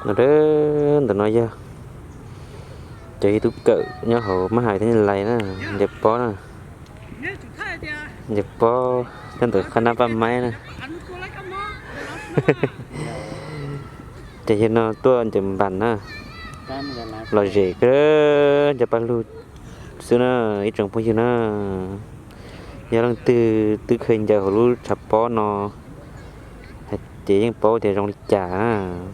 No, ntawm no yog cov yus tub kawm nyob hauv mab hais thiab nyab lais na, ncaws pob na, ncaws pob nyob ntawm qhab nab paj maib na. Ces yawg no tuaj ncaws npas na, lom zem kawg, nco paj lug xwb na, ib tsoom phooj ywg na. Yog leej twg twb kheev ncaws hauv lub tshav pob no ces yeej paub tias zoo li cas.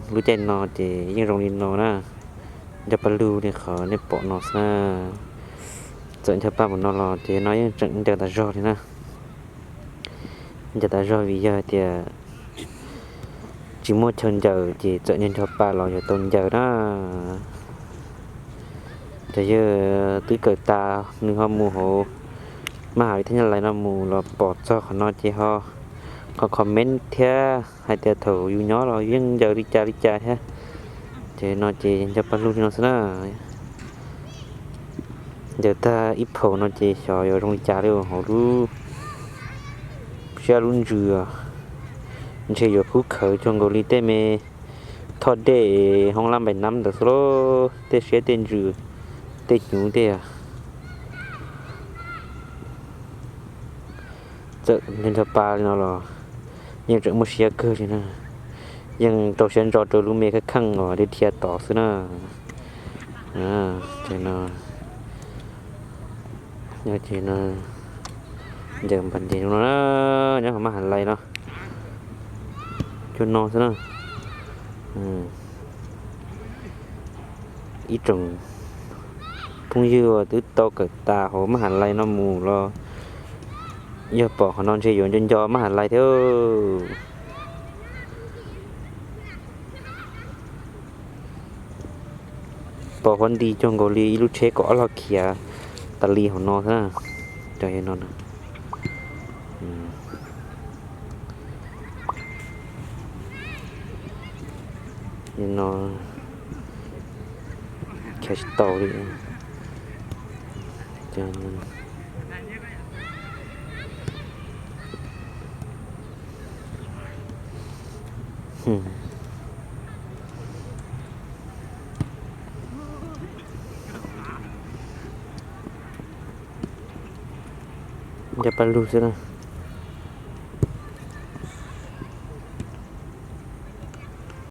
Lub caij no ces yeej zoo li no na, nco paj lug li qhov nej pom no xwb na. Txawm nco paj mus no los ces no yeej tseem ncaws tas zog li na. Ncaws tas zog vim yog tias tsis muaj chaw ncaws ces txawm nco nco paj los yog tau ncaws na. Cov yawg twb kawm tas nws ho mus hauv mab hais thiab nyab lais no mus los pom txog qhov no ces ho, ho comment thiab hais tias thaum yus nyob los yus yeej ncaws li cas li cas thiab. Ces no ces nco paj lug li no xwb na. Ncaws tag ib phaum no ces xyov yuav zoo li cas li hauv lub siab lub ntsws. Ntshe yuav khub khawv cuag nkaus li tej me thoj dej hoob lab npais nab ntawd xwb lauj, tej siab tej ntsws, tej hnyuv tej. Txawm nco nco paj li no los yeej tseem muaj siab kawg li na. Yeej rau siab ntso rau lub me khab kheej uas dhia dhia tod xwb na. Ces no, ces no, ncaws npas nce no na, nyob hauv mab hais lais no, cuag no xwb na. Ib tsoom phooj ywg uas twb tau kawm tas hauv mab hais lais no mus los yog pom qhov no ntshe yuav nco nco mab hais lais thiab. Pos huab nti cuag nkaus li ib lub tsheb kaum ob log khiav tas li hauv no xwb. Cov no, no khiav tsis tau li. Nco paj lug xwb na.